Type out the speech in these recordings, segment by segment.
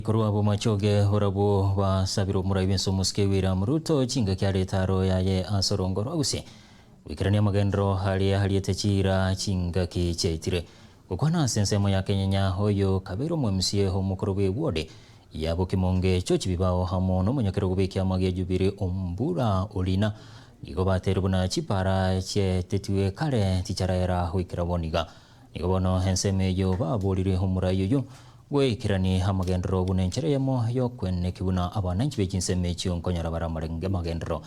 Korwa bomachoge barabwo basabire omorai bw'ense omosike William Ruto chingaki arete aro yaye ase orongo rwa Gusii goikerania amagenderero aria ariete chiira chingaki chiaitire. Gokwana ase ensemo ya Kenyenya oyo kabeire omoMCA omokoro bwe ward ya Bokimonge George Bibao amo nomonyakerogo bw'ekiama gia Jubilee Ombura Olina nigo bateire buna chipara chiaetetwe kare ticharaera goikera bono iga. Nigo bono ensemo eyio baborire omorai oyio Gweikeranie amagenderero buna enchera eyemo y'okweneki buna abananchi be chinsemo echio nkonyora bare amarenge amagenderero.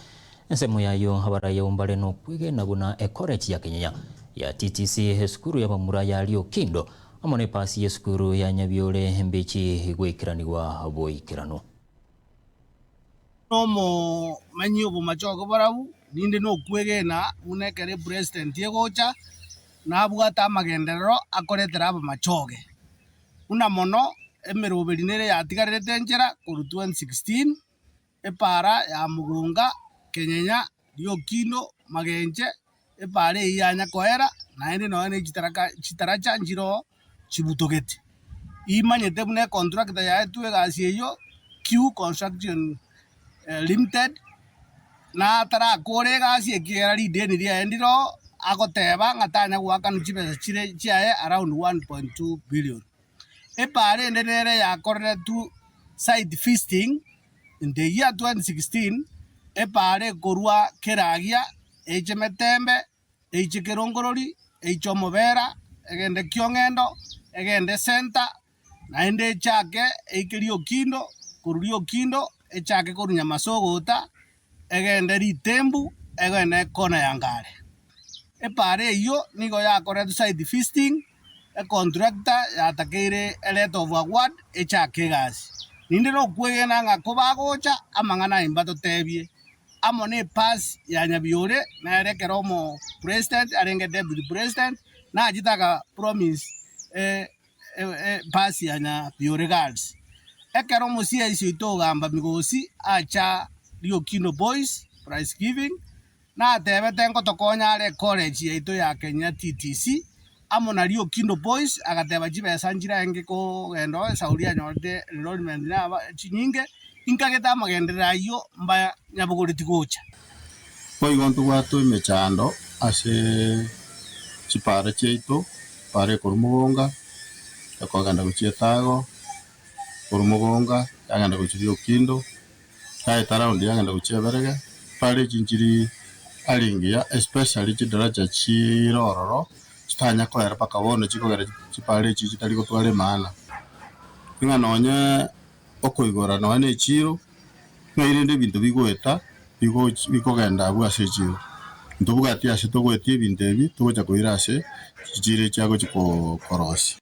Ensemo y'ayio abarai abwo mbare nokwegena buna ekorechi ya Kenyenya ya TTC, esukuru y'abamura ya Riokindo, amo nepasi y'esukuru ya Nyabiore mbichi gweikeranigwa boikeranu. Nomomenyi obomachoge barabwo, ninde nokwegena buna ekero epresident egocha, nabwate amagenderero akoretera abamachoge. Buna mono emeroberi nere yatigarerete enchera korwa 2016, epaara ya Mugunga, Kenyenya, Riokino, Magenche, epaara eyio yanya koera, naende nonya ne chitaraka chitaracha nchiroo chibutogete. Imanyete buna econtractor yaetwe egasi eyio, Q Construction Limited, natarakore egasi ekiagera rideni riaye ndiroo, agoteba ng'a tanya goakanwa chibesa chire chiaye around 1.2 billion. Epaara ende nere yakoreretwe site visiting in the year 2016, epaara ekorwa Keragia eiche Metembe, eiche Kerongorori, eiche Omobera, egende Kiong'endo, egende Centre, Naende echake eike riokindo, korwa riokindo echake korwa Nyamasogota, egende Ritembu, egende ekona ya Ngare. Epaara eyio nigo yakoretwe site visiting, econtractor yatakeire eletter of award echake egasi. Ninde nokwegena ng'a kobagocha amang'ana aye mbatotebie, amo ne epasi ya Nyabiore, nere ekero omo president arenge deputy president, nachete aka promise epasi ya Nyabiore Girls. Ekero omosiaisi oito ogamba Migosi acha Riokindo Boys Prize Giving, natebete ngotokonya are ecollege yaito ya Kenya TTC, amo na Riokindo Boys, agateba chibesa nchirenge kogenda oo esauri anyorete enrollment naba chinyinge, inkagete amagenderero ayio mba nyabogoreti gocha. Boigo ntobwate emechando ase chipara chiaito, epara ekorwa Mogonga ekogenda gochia Etago, korwa Mogonga yagenda gochia Riokindo, yaeta round yagenda gochia Eberege, chipara echi nchiri are engiya especially chidaraja chire ororo chitanya koera mpaka bono chikogera chipara echi chitari gotwara emaana. Ng'a nonye okoigora nonya ne echiiro, ng'a erinde ebinto bigoeta bigochi bikogenda abwo ase echiiro. Ntobwati ase togoetia ebinto ebi togocha koira ase chichiiro echi agochi korosia.